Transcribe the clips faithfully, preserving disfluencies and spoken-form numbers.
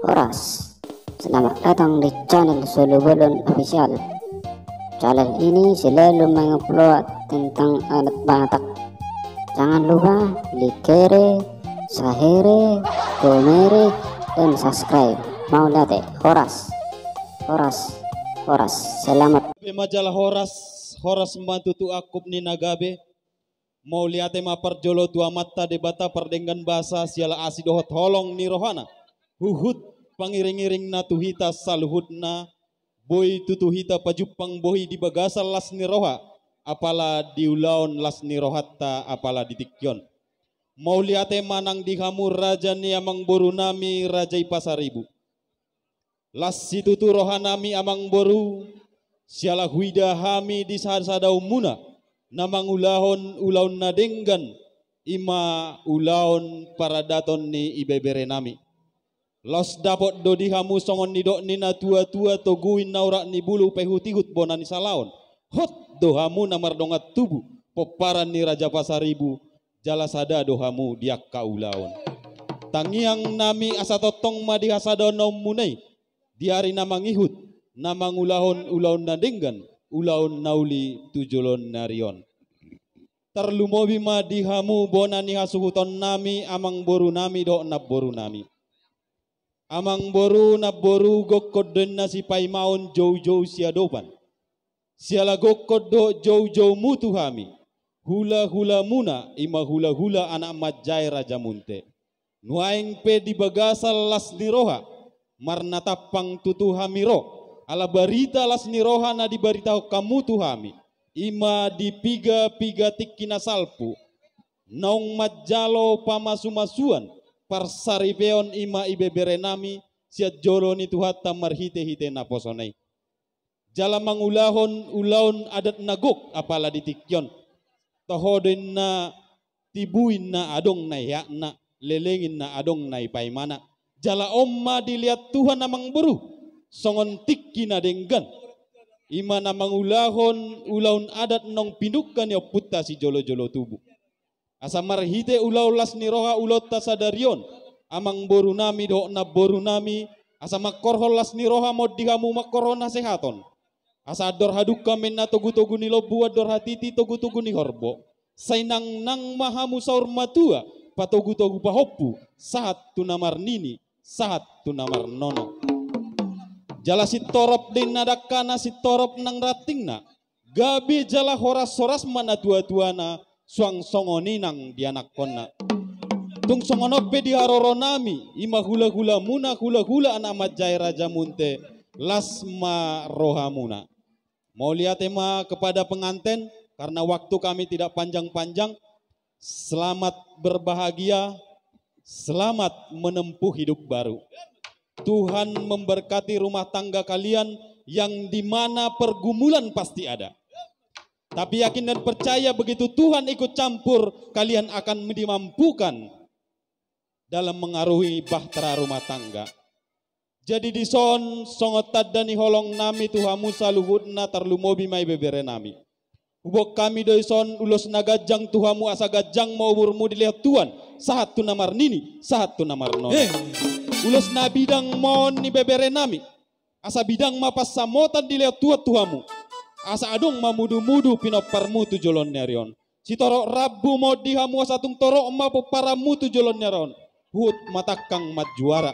Horas, selamat datang di channel Solu Bolon Official. Channel ini selalu mengupload tentang adat Batak. Jangan lupa like-re, share-re, komen-re, dan subscribe. Mauliate, horas, horas, horas. Selamat. Gabe ma jala horas, horas ma tutu angkup ni na gabe. Mauliate ma parjolo tu Amanta Debata pardenggan basa siala asi dohot holong ni rohana. Huhut pangiring-iringna tu hita saluhutna, boi tutu hita pajumpang bohi di bagasan las ni roha, apala di ulaon las ni rohanta apala di tingki on. Mauliate ma nang di hamu raja ni amangboru nami Raja i Pasaribu. Las situtu roha nami amangboru, siala huida hami di sahadahonmuna, na mangulahon ulaon na denggan, i ma ulaon paradaton ni ibebere nami. Laos dapot do di hamu songon nidok ni na tua-tua, togu inna urat ni bulu, pehut-ihut bona ni salaon. Hot do hamu na mardongan tubu, pomparan ni Raja Pasaribu, jala sada do hamu di angka ulaon. Tangiang nami asa tongtong ma di hasadaonmuna i, di ari na mangihut, na mangulahon ulaon na denggan, ulaon na uli tu joloan ni ari on. Tarlumobi ma di hamu bona ni hasuhuton nami, amangboru nami dohot namboru nami. Amangboru, namboru, gokhon do inna sipaimaon, joujou siadopan. Siala gokhon dohot joujoumu tu hami, hula-hulamuna, i ma hula-hula anak manjae Raja Munte. Nuaeng pe di bagasan las ni roha, marnatampang tutu hami ro, ala barita las ni roha na dibaritahon hamu tu hami, i ma di piga-piga tingki na salpu, naung manjalo pamasu-masuan, parsaripeon, i ma ibebere nami, sian jolo ni Tuhanta marhite-hite naposona i. Jala mangulahon ulaon adat na gok apala di tingki on. Toho do inna tibu inna adong na iheakna, leleng inna adong na ipaimana. Jala on ma dilehon Tuhan amangboru, songon tingki na denggan. I ma na mangulahon ulaon adat naung pinungka ni ompunta sijolo-jolo tubu. Asa marhite ulaon las ni roha ulaonta sadari on, amangboru nami dohot namboru nami, asa mangkorhon las ni roha ma on di hamu mangkorhon hasehaton. Asa andor hadungka ma inna togu-togu ni lombu, andor hatiti togu-togu ni horbo. Sai nangnang ma hamu saur matua, patogu-togu pahompu, sahat tu na marnini, sahat tu na marnono. Jala sintorop do inna dangkana, sintorop nang rantingna, gabe jala horas-horas ma natua-tuana, suang songon i nang di anakkonna. Tung songon on pe di haroro nami, i ma hula-hulamuna, hula-hula anak manjae Raja Munte, las ma rohamuna. Mauliate ma kepada penganten, karena waktu kami tidak panjang-panjang. Selamat berbahagia, selamat menempuh hidup baru. Tuhan memberkati rumah tangga kalian yang di mana pergumulan pasti ada. Tapi yakin dan percaya begitu Tuhan ikut campur, kalian akan dimampukan dalam mengarungi bahtera rumah tangga. Jadi dison songon tanda ni holong nami tu hamu saluhutna, tarlumobi ma ibebere nami. Huboan hami do dison ulos na ganjang tu hamu, asa ganjang ma umurmu dilehon Tuhan, sahat tu na marnini, sahat tu na marnono. Eh. Ulos na bidang ma on ibebere nami, asa bidang ma pansamotan dilehon Tuhan tu hamu, asa adong ma mudu-mudu pinomparmu tu joloan ni ari on. Sitorop rambu ma on di hamu, asa tung torop ma pomparanmu tu joloan ni ari on. Huhut ma tangkang manjuara.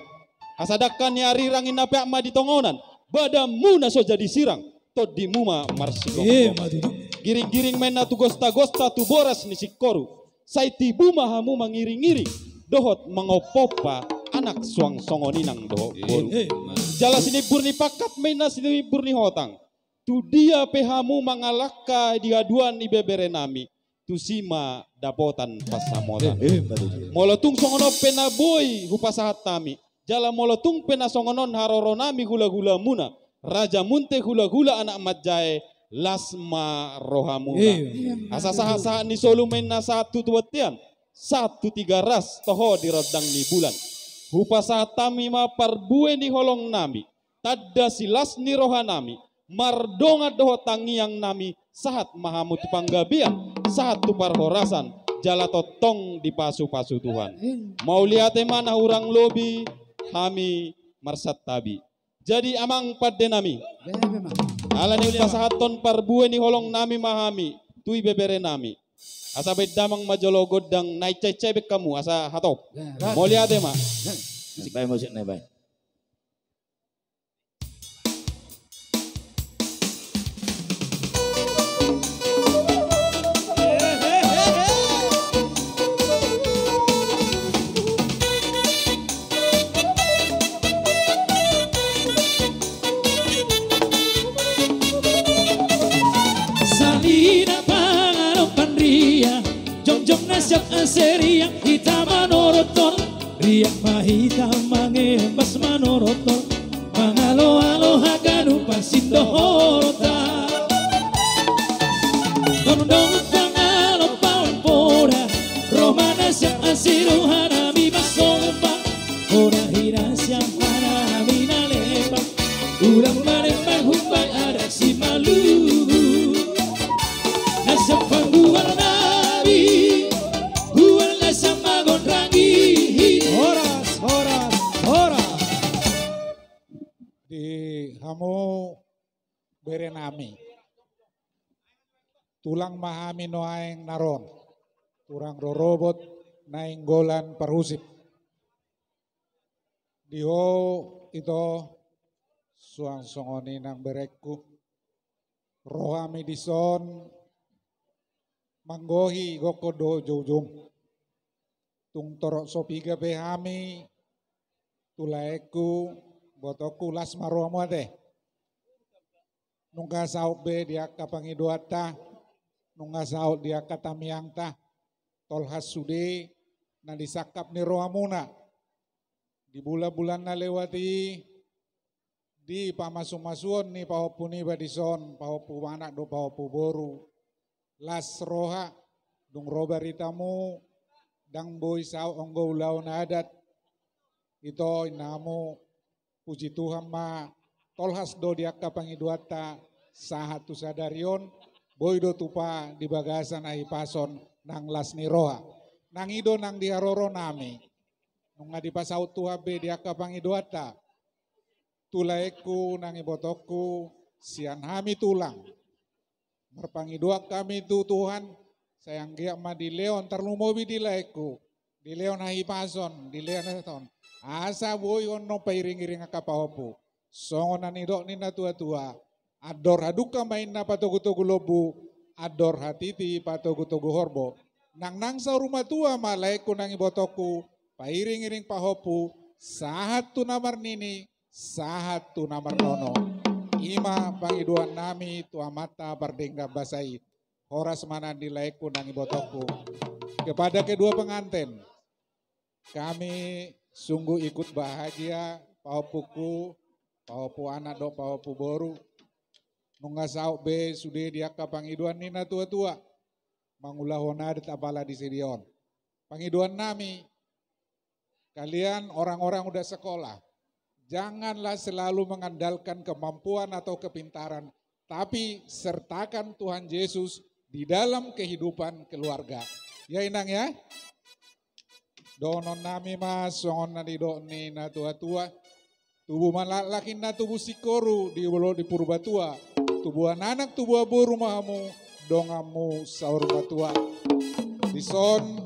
Asa dangka ni arirang inna peak ma di tongonan, badanmu na so jadi sirang, tondimu ma marsigomgoman. Iya, ma tutu. Giring-giring ma inna tu gosta-gosta, tu boras ni singkoru. Sai tibu ma hamu mangiring-iring dohot mangompa-ompa anak suang songon inang dohot boru. Iya, ma. Jala sinimbur ni pangkat ma inna sinimbur ni hotang. Tu dia pe hamu mangalangka di haduan ibebere nami, tusi ma dapotan pansamotan. Eh, eh, betul. Molo tung songon on pe na boi hupasahat hami, jala molo tung pe na songon on haroro nami hula-hulamuna, Raja Munte, hula-hula anak manjae, las ma rohamuna. Eh, eh. Asa sahat-sahat ni solu ma inna sahat tu bontean, sahat tu Tigaras, toho di rondang ni bulan. Hupasahat hami ma parbue ni holong nami, tanda silas ni roha nami, mardongan dohot tangiang nami, sahat ma hamu tu panggabean, sahat tu parhorasan, jala tongtong dipasu-pasu Tuhan. Mauliate ma, na hurang lobi hami marsantabi. Jadi amang pande nami, ala ni pasahathon parbue ni holong nami ma hami tu ibebere nami. Asa baen damang ma jolo gondang na incai-incai baen hamu asa hatop. Mauliate ma. Baen musik nai, baen. Sahali na pangalopan riak, jongjong na siap ase riak hita manorothon. Riak ma hita mangembas manorothon, mangalo-alo haganupan sindohorta. Tondong pangalopan poda, roha na siap ase roha nami masomba. Poda hira siap hana nami na lepak, ulang malembang humbang adat Simalungun. Na siap panggual nami, gual na siap mangondrangi. Horas, horas, horas. Di hamu bere nami, tulang ma hami nuaeng na ro on, tulang rorobot Nainggolan Parhusip. Di ho ito, suang songon i nang berengku, ro hami dison manggohi gokhon dohot joujou. Tung torop so piga pe hami, tu laengku, ibotongku, las ma rohamu ate. Nunga saut be di angka pangidoanta, nunga saut di angka tangiangta, tolhas sude na disangkap ni rohamuna di bulan-bulan na lewat i, di pamasu-masuon ni pahompu niba dison, pahompu anak dohot pahompu boru. Las roha, dung ro baritamu, ndang boi saut anggo ulaon adat. Ito, inna hamu, puji Tuhan ma, tolhas do di angka pangidoanta, sahat tu sadari on, boi do tupa di bagasan hahipason nang las ni roha. Nang i do nang di haroro nami. Nunga dipasaut Tuhan be di angka pangidoanta. Tu laengku nang ibotongku, sian hami tulang, marpangidoan hami tu Tuhan, sai anggiat ma dilehon tarlumobi di laengku, dilehon hahipason, dilehon hahipason, asa boi annon pairing-iring angka pahompu. Songon na nidok ni na tua-tua, andor hadungka ma inna patogu-togu lombu, andor hatiti patogu-togu horbo. Nang nang saur matua ma laengku nang ibotongku, pairing-iring pahompu, sahat tu na marnini, sahat tu na marnono. I ma pangidoan nami tu Amanta pardenggan basa i. Horas ma nang di laengku nang ibotongku. Kepada kedua pengantin, kami sungguh ikut bahagia, pahompungku, pahompu anak dohot pahompu boru. Nunga saut be sude di angka pangidoan ni na tua-tua, mangulahon adat apala di sidea on. Pangidoan nami, kalian orang-orang udah sekolah, janganlah selalu mengandalkan kemampuan atau kepintaran, tapi sertakan Tuhan Yesus di dalam kehidupan keluarga. Ya, Inang, ya? Dohonon nami ma songon na nidok ni na tua-tua. Tubu ma laklak inna tubu singkoru di olo ni Purbatua. Tubuan anak tubuan boru ma hamu, donganmu saur matua. Dison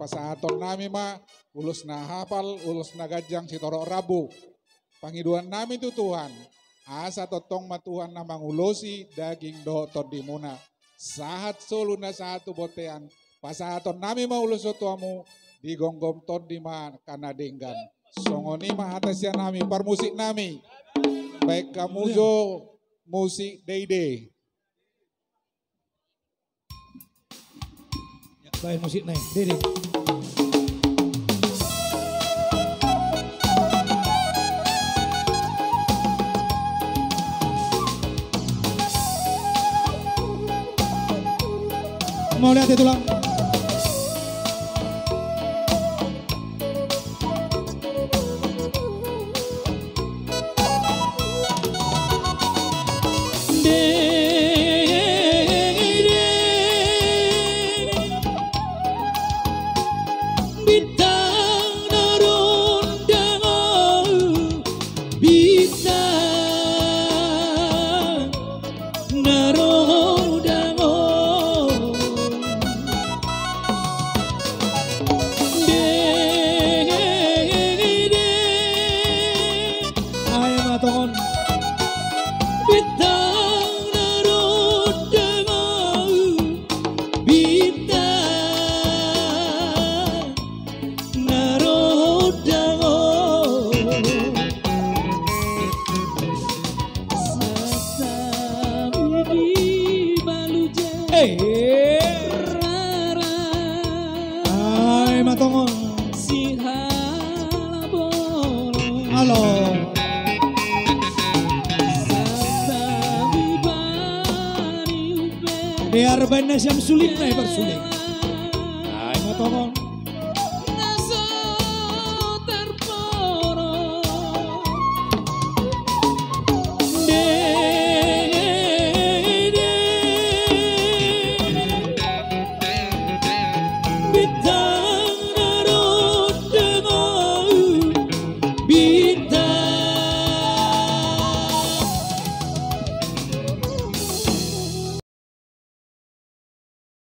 pasahaton nami ma ulos na hapal, ulos na ganjang sitorop rambu. Pangidoan nami tu Tuhan, asa tongtong ma Tuhan na mangulosi daging dohot tondimuna. Sahat solu na sahat tu bontean, pasahaton nami ma ulos on tu hamu, digomgom tondi ma angka na denggan. Songon i ma hata sian hami, parmusik nami. Baen hamu jo musik deide. Baen musik nai, deide. Mauliate, Tulang. Bintang na rondang, Halo. Dear baen na siam suling na i parsuling. Ai ma tongon.